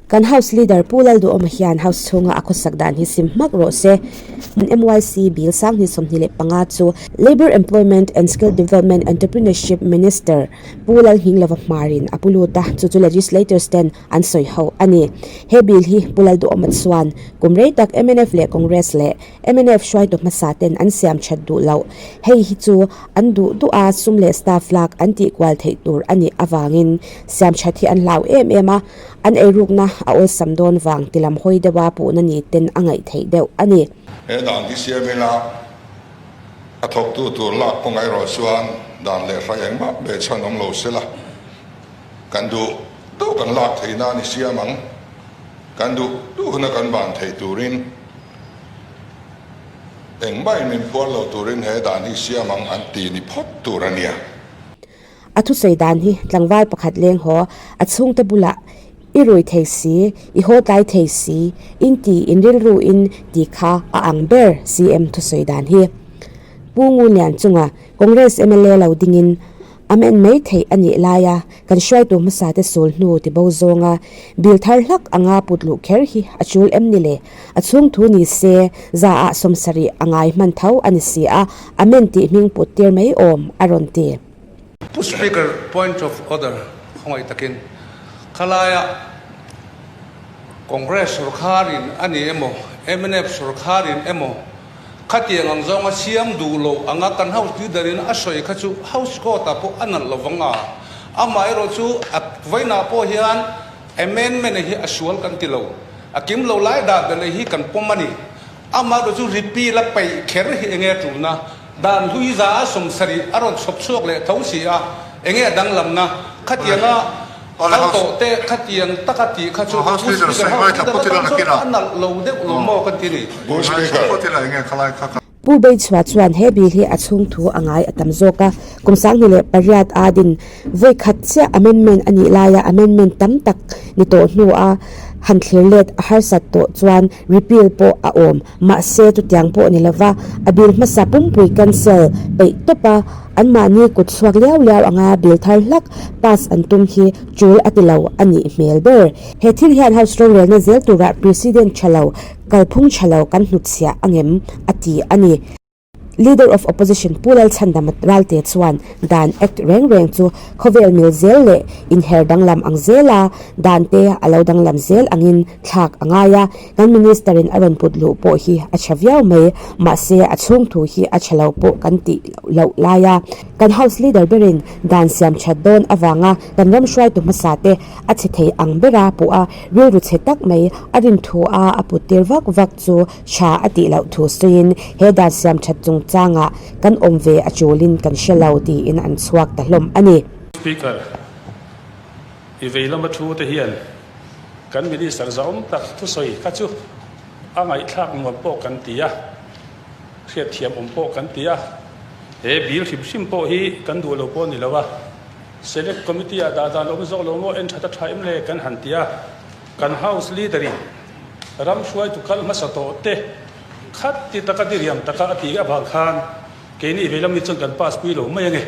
Kan House Leader Pu Lalduhawma hian House chhunga a khawsak dan hi sim hmak rawh se. MYC Bill 2025 chu Labour Employment and Skill Development Entrepreneurship Minister Pu Lalnghinglova hmarin a pu lut a, chu chu legislators ten an sawi ho a ni. He bill hi Pu Lalduhawma chuan kum rei tak mnf leh Congress leh mnf hruaitu hmasa ten an siam that duh loh. Hei hi chu an duh duh a, sum leh staff lak an tih kual theih tur a nih avangin siam that hi an hlau em em a, an eirukna a awlsam dawn vang ti lam hawi deuha puhna ni ten a ngaih theih deuh a ni. He dan hi siam ila a thawktu tur lak kawng erawh chuan dan leh hrai engmah ve chhan awm lo sela, kan duh duh kan lak theihna a ni siam ang, kan duh duh huna kan ban theih turin. Engmah in min phuar lo turin he dan hi siam ang an ti ni phawt tur a nia. A thusawi dan hi tlangval pakhat leng haw a chhungte bulah i rui thei si, i haw tlai thei si, in ti in rilru in ti kha a ang ber CM thusawi dan hi. Pu Ngunlian chunga Congress mla lo dingin A men mai theih a nih laia kan hruaitu hmasa te sul hnu ti bo zawnga bill thar hlak anga put luh kher hi a chul em ni le? A chhung thu ni se za ah 70 a ngai hman tho a ni si a, a men tih hming put tir mai awm a rawn ti. Pu Speaker, point of order khawngaih takin khalaia Congress sorkharin a ni emaw, mnf sorkharin emaw, Khatiang ang zawnga siam duh loh anga kan House Leader in a sawi kha chu House Court ah pawh a nalh lo vang a. Amaherawh chu a vawiinah pawh hian amendment hi a sual kan ti lo. A kim lo lai dah belh hi kan pawm a ni. Amaherawh chu repeal a peih kher hi enge a tulna? Dan hlui za a 70 a rawn chhawp chhuak leh tho si a, enge a danglamna? Khatianga Kal tawh teh khatiang taka tih kha chu Pu Speaker ho leader atan chuan a nalh lo deuh lo maw kan ti ni. Pu Beichhua chuan he bill hi a chhung thu a ngai a tam zawk a, kum 2008 a din vawi khat chiah amendment a nih laia amendment tam tak ni tawh hnu a han thlir let a harsat tawh chuan repeal pawh a awm mahse chutiang pawh ni lova a bill hmasa pumpui cancel peih tawp a. Anmahni kut chhuak liau liau anga bill thar hlak pass an tum hi tul a ti lo a nih hmel ber. He thil hian House rorelna zel turah President tha lo, kalphung tha lo kan hnutchhiah angem a ti a ni. Leader of Opposition Pu Lalchhandama Ralte chuan dan Act reng reng chu khawvel mil zel leh inher danglam ang zela dan te a lo danglam zel angin thlak a ngai a, kan Minister in a rawn put luh pawh hi a tha viau mai, mahse a chhung thu hi a tha lo pawh kan tih loh lai a, kan House Leader berin dan siam that dawn avanga kan ram hruaitu hmasa te a chhe thei ang bera puh a, rilru chhe tak mai a rin thu a a put tir vak vak chu tha a tih loh thu sawiin he dan siam that chungchangah kan awm ve a chulin kan hre lo tiin an chhuak ta hlawm a ni. Speaker, i vei lama thu te hian Kan Minister zahawm tak thusawi kha chu a ngaihthlak nuam pawh kan ti a, hriatthiam awm pawh kan ti a, he bill hrim hrim pawh hi kan duh lo pawh a ni lo a, Select Committee ah dah dan awm zawk lo maw en that a tha em le kan han ti a, kan House Leader in ram hruaitu kal hmasa tawh te khat ti taka diriam taka a tih avang khan keini veilam ni chuan kan pass pui lo mai ange.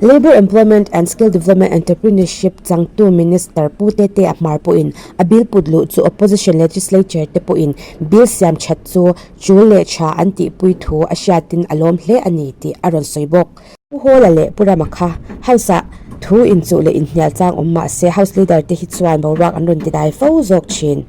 Labour Employment and Skill Development Entrepreneurship changtu Minister Pu Tete a hmar pawhin a bill put luh chu Opposition Legislature te pawhin bill siam that chu chul leh tha an tihpui thu a hriatin a lawm hle a ni tih a rawn sawi bawk. Pu Hawla leh Pu Rama kha House-ah thu inchuh leh inhnial chang awm mah se House Leader te hi chuan boruak an rawn tidai fo zawk thin.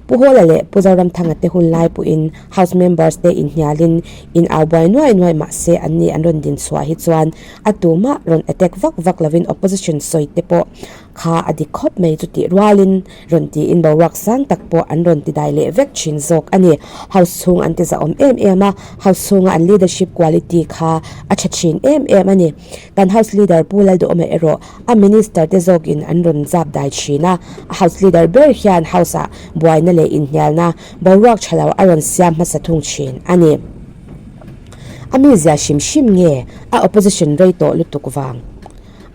Pu Hawla leh Pu Zoramthanga te hun lai pawhin House members te inhnialin in au buai nuai nuai mah se anni an rawn din chhuah hi chuan a tumah rawn attack vak vak lovin opposition sawi te pawh kha a dik khawp mai chu tih rualin rawn tiin boruak sang tak pawh an rawn ti dai leh vek thin zawk a ni. House chhung an ti zahawm em em a, House chhunga an leadership quality kha a tha thin em em a ni. Kan House leader Pu Lalduhawma erawh a minister te zawkin an rawn zap dai thin a, a House leader ber hian House ah buaina leh inhnialna Boruak tha lo a rawn siam hmasa thung thin a ni. A mizia hrim hrim nge a opposition rei tawh lutuk vang?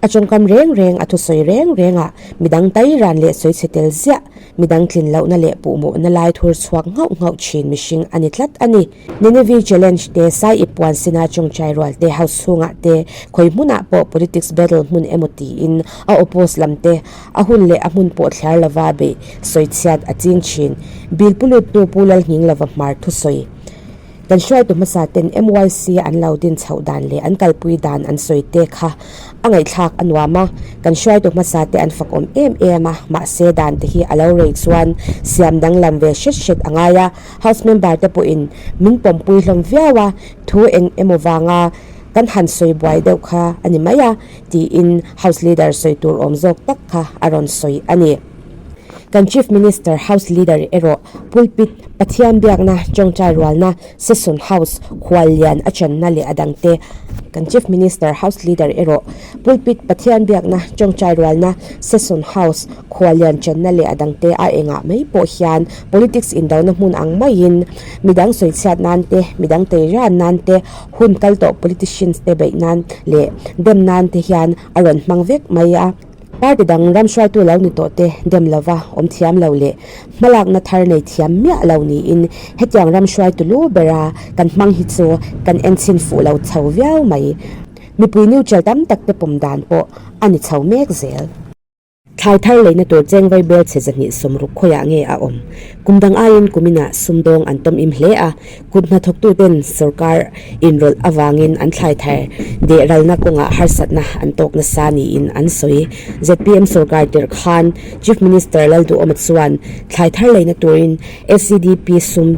A tawngkam reng reng, a thusawi reng rengah midang tai ran leh sawi chhe tel ziah, midang tlin lohna leh puhmawhna lai thur chhuak nghauh nghauh thin mihring a ni tlat a ni. Nineveh Challenge te, Sai ip puan sina tawngtai rual te, House chhungah te, khawi hmunah pawh politics battle hmun emaw tiin a oppose lam te a hun leh a hmun pawh thliar lova beih sawi chhiat a ching thin. Bill pu luttu Pu Lalnghinglova hmar thusawi. Kan hruaitu hmasa ten MYC an lo din chhoh dan leh an kalpui dan an sawi te kha a ngaihthlak a nuam a, kan hruaitu hmasa te an fakawm em em a, mahse dan te hi a lo rei chuan siam danglam ve hret hret a ngai a, House member te pawhin min pawmpui hlawm viau a, thu eng emaw vanga kan han sawi buai deuh kha a ni mai a, tiin House leader sawi tur awm zawk tak kha a rawn sawi a ni. Kan Chief Minister House Leader erawh Pulpit, Pathian biakna, tawngtai rualna, Session House, khuallian a channa leh a dangte Kan Chief Minister House Leader erawh Pulpit, Pathian biakna, tawngtai rualna, Session House, khuallian channa leh a dangte a engah mai pawh hian politics indona hmun ang maiin midang sawichhiat nan te, midang teirian nan te, hun kal tawh politicians te beih nan leh dem nan te hian a rawn hmang vek mai a. Party dang ram hruaitu lo ni tawh te dem lova awm thiam lo leh hmalakna thar nei thiam miah lo niin hetiang ram hruaitu lu bera kan hmang hi chu kan enchhin fuh lo chho viau mai. Mipui neutral tam tak te pawm dan pawh a ni chho mek zel. Thlai thar leina tur cheng vai bel chhe 260 khawiah nge a awm? Kum dang aiin kuminah sumdawng an tawm-im hle a, kut hnathawktuten sorkar inrawlh avangin an thlai thar deh ralna kawngah harsatna an tawk nasa niin an sawi. Zpm sorkar tirh khan Chief Minister Lalduhawma chuan thlai thar leina turin SEDP sum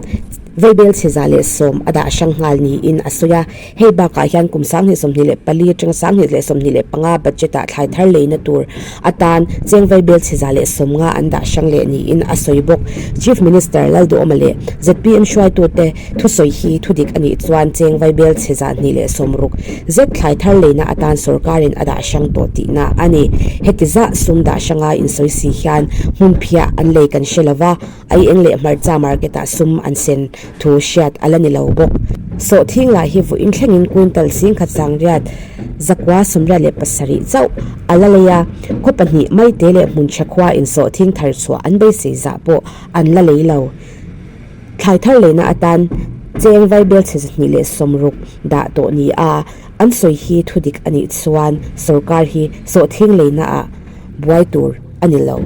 vaibel chhe 110 a dah hrang nghal niin a sawi a. Hei bakah hian kum 2024 atanga 2025 budget-ah thlai thar leina tur atan cheng vaibel chhe 150 an dah hrang leh niin a sawi bawk. Chief Minister Lalduhawma leh zpm hruaitute thusawi hi thudik a nih chuan cheng vaibel chhe 260 zet thlai thar leina atan sorkarin a dah hrang tawh tihna a ni. Heti zah sum dah hranga insawi si hian hmunphiah an lei kan hre lova. Ai eng leh hmarcha market ah sum an sen thu hriat a la ni lo bawk. Sawhthing lah hi vawiin thlengin quintal singkhat sangriat zakua 87 chauh a la lei a, khaw pahnih maite leh hmun tha khua in sawhthing thar chhuah an beisei zah pawh an la lei lo. Thlai thar leina atan cheng vaibel chhe 260 dah tawh ni a, an sawi hi thudik a nih chuan sorkar hi sawhthing leina ah buai tur a ni lo.